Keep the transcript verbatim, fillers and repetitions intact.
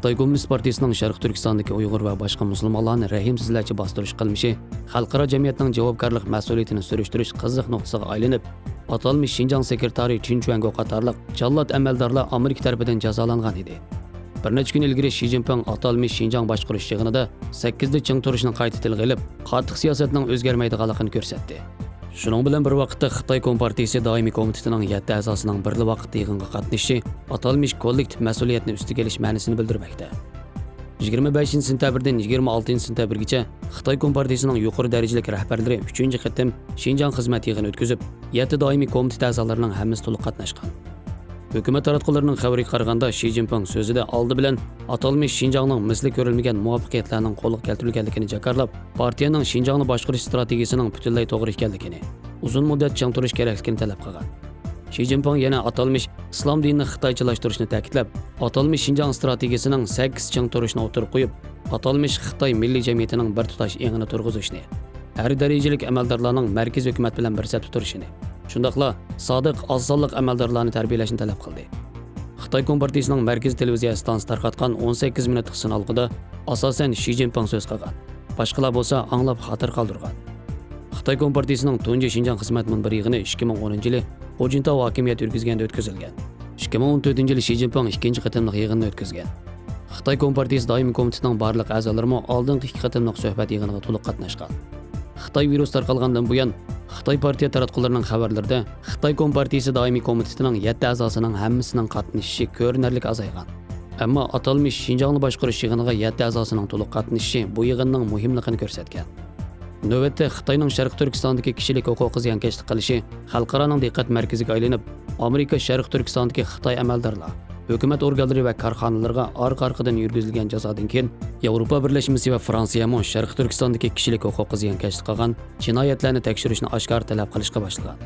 خىتاي كوممۇنىست پارتىيىسىنىڭ شەرقىي تۈركىستاندىكى ئۇيغۇر ۋە باشقا مۇسۇلمانلارنى رەھىمسىزلەرچە باستۇرۇش قىلمىشى خەلقئارا جەمئىيەتنىڭ جاۋابكارلىق مەسئۇلىيىتىنى سۈرۈشتۈرۈش قىزىق نۇقتىسىغا ئايلىنىپ، ئاتالمىش شىنجاڭ سېكرېتارى چىن چۈەنگو قاتارلىق جاللات ئەمەلدارلار ئامېرىكا تەرىپىدىن جازالانغان ئىدى. بىر نەچچە كۈن ئىلگىرى شى جىنپىڭ ئاتالمىش شىنجاڭ باشقۇرۇش يىغىنىدا سەككىزدە چىڭ تۇرۇشنى قايتا تىلغا ئېلىپ، قاتتىق سىياسەتنىڭ ئۆزگەرمەيدىغانلىقىنى كۆرسەتتى. شۇنىڭ بىلەن بىر ۋاقىتتا، خىتاي كومپارتىيىسى دائىمىي كومىتېتىنىڭ يەتتە ئەزاسىنىڭ بىرلا ۋاقىتتا يىغىنغا قاتنىشىشى ئاتالمىش كوللېكتىپ مەسئۇلىيەتنى ئۈستىگە ئېلىش مەنىسىنى بىلدۈرمەكتە. يىگىرمە بەشىنچى سېنتەبىردىن يىگىرمە ئالتىنچى سېنتەبىرگىچە خىتاي كومپارتىيىسىنىڭ يۇقىرى دەرىجىلىك رەھبەرلىرى ئۈچىنچى قېتىم شىنجاڭ خىزمەت يىغىنى ئۆتكۈزۈپ، يەتتە دائىمىي كومىتېت ئەزالىرىنىڭ ھەممىسى تولۇق قاتناشقان. ھۆكۈمەت تاراتقۇلىرىنىڭ خەۋىرىگە قارىغاندا، شى جىنپىڭ سۆزىدە ئالدى بىلەن ئاتالمىش شىنجاڭنىڭ مىسلى كۆرۈلمىگەن مۇۋەپپەقىيەتلەرنىڭ قولغا كەلتۈرۈلگەنلىكىنى جاكارلاپ، پارتىيەنىڭ شىنجاڭنى باشقۇرۇش ئىستراتېگىيىسىنىڭ پۈتۈنلەي توغرا ئىكەنلىكىنى، ئۇزۇن مۇددەت چىڭ تۇرۇش كېرەكلىكىنى تەلەپ قىلغان. شى جىنپىڭ يەنە ئاتالمىش ئىسلام دىنىنى خىتايچىلاشتۇرۇشنى تەكىتلەپ، ئاتالمىش شىنجاڭ ئىستراتېگىيىسىنىڭ سەككىز چىڭ تۇرۇشنى ئوتتۇرىغا قويۇپ، ئاتالمىش خىتاي مىللىي جەمئىيىتىنىڭ بىر تۇتاش ئېڭىنى تۇرغۇزۇشنى، ھەر دەرىجىلىك ئەمەلدارلارنىڭ مەركىزىي ھۆكۈمەت بىلەن بىر سەپتە تۇرۇشىنى، شۇنداقلا سادىق، ئاز سانلىق ئەمەلدارلارنى تەربىيەلەشنى تەلەپ قىلدى. خىتاي كومپارتىيىسىنىڭ مەركىزىي تېلېۋىزىيە ئىستانسىسى تارقاتقان ئون سەككىز مىنۇتلۇق سىنالغۇدا ئاساسەن شى جىنپىڭ سۆز قىلغان. باشقىلار بولسا ئاڭلاپ خاتىرە قالدۇرغان. خىتاي كومپارتىيىسىنىڭ تۇنجى شىنجاڭ خىزمەت مۇنبىرى يىغىنى ئىككى مىڭ ئونىنچى يىلى خۇجىنتاۋ ھاكىمىيەت يۈرگۈزگەندە ئۆتكۈزۈلگەن. ئىككى مىڭ ئون تۆتىنچى يىلى شى جىنپىڭ ئىككىنچى قېتىملىق يىغىننى ئۆتكۈزگەن. خىتاي كومپارتىيىسى دائىمىي كومىتېتىنىڭ بارلىق ئەزالىرىمۇ ئالدىنقى ئىككى قېتىملىق سۆھبەت يىغىنىغا تولۇق قاتناشقان. خىتاي ۋىرۇسى تارقالغاندىن بۇيان، خىتاي پارتىيە تاراتقۇلىرىنىڭ خەۋەرلىرىدە خىتاي كومپارتىيىسى دائىمىي كومىتېتىنىڭ يەتتە ئەزاسىنىڭ ھەممىسىنىڭ قاتنىشىشى كۆرۈنەرلىك ئازايغان. ئەمما ئاتالمىش شىنجاڭنى باشقۇرۇش يىغىنىغا يەتتە ئەزاسىنىڭ تولۇق قاتنىشىشى بۇ يىغىننىڭ مۇھىملىقىنى كۆرسەتكەن. نۆۋەتتە خىتاينىڭ شەرقىي تۈركىستاندىكى كىشىلىك ھوقۇققا زىيانكەشلىك قىلىشى خەلقئارانىڭ دىققەت مەركىزىگە ئايلىنىپ، ئامېرىكا شەرقىي تۈركىستاندىكى خىتاي ئەمەلدارلار، ھۆكۈمەت ئورگانلىرى ۋە كارخانىلىرىغا ئارقا-ئارقىدىن يۈرگۈزۈلگەن جازادىن كېيىن، ياۋروپا بىرلەشمىسى ۋە فرانسىيەمۇ شەرقىي تۈركىستاندىكى كىشىلىك ھوقۇققا زىيانكەشلىك قىلغان جىنايەتلەرنى تەكشۈرۈشنى ئاشكارا تەلەپ قىلىشقا باشلىغان.